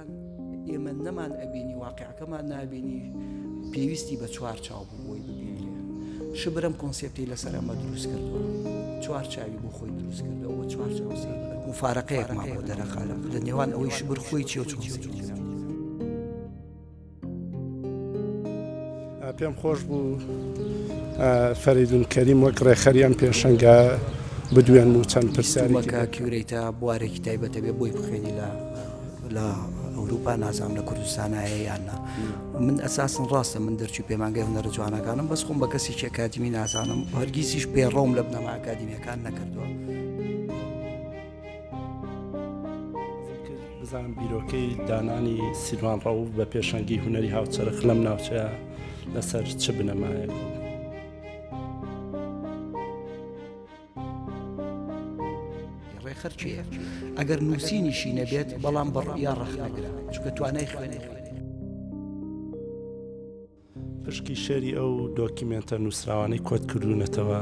شتەکان ئێمە نەمان ئەبینی واقعەکەمان نابینی پێویستی بە چوار چاو بوو بۆی ببینرێ شبرم کۆنسێپتی لەسەر ئەمە دروست کردووە چوار چاوی بۆ خۆی دروست کردەوە بۆ چوار چاو سەیری موفارەقەیەکمان بۆ دەرەخا لە نێوان ئەوەی شبر خۆی چی و چۆن سەیری پێم خۆش بوو فەریدون کەریم وەک ڕێکخەری ئەم پێشەنگە بدوێنم و چەند پرسیارێکە curator بوارێکی تایبەتە بێ بۆی بخوێنی لە لە ئەوروپا نازانم لە کوردستانایە یان نا من ئەساسن ڕاستە من دەرچوو پەیمانگای هونەرە جوانەکانم بەس خۆم بە کەسێکی ئەکادیمی نازانم هەرگیزیش پێڕەوم لە بنەما ئەکادیمیەکان نەکردووە. بزانم بیرۆکەی دانانی سیروان ڕەوف بە پێشەنگی هونەری هاوچەرخ لەم ناوچەیە لەسەر چ بنەمایەک بوو؟ ڕێکخەر کێیە؟ ئەگەر نووسینیشی نەبێت بەڵام بە ڕوئیا ڕەخنەگرە چونکە توانای خوێندنەوەی پشکی شێری ئەو دۆکیمێنتە نووسراوانەی کۆت کردوونەتەوە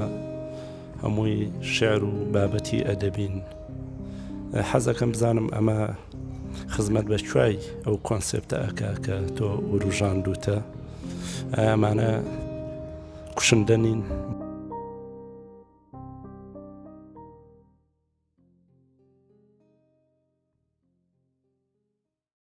هەمووی شعر و بابەتی ئەدەبین حەزەکەم بزانم ئەمە خزمەت بە کوای ئەو کۆنسێپتە ئەکا کە تۆ وروژاندوتە ئەمانە کوشندە نین.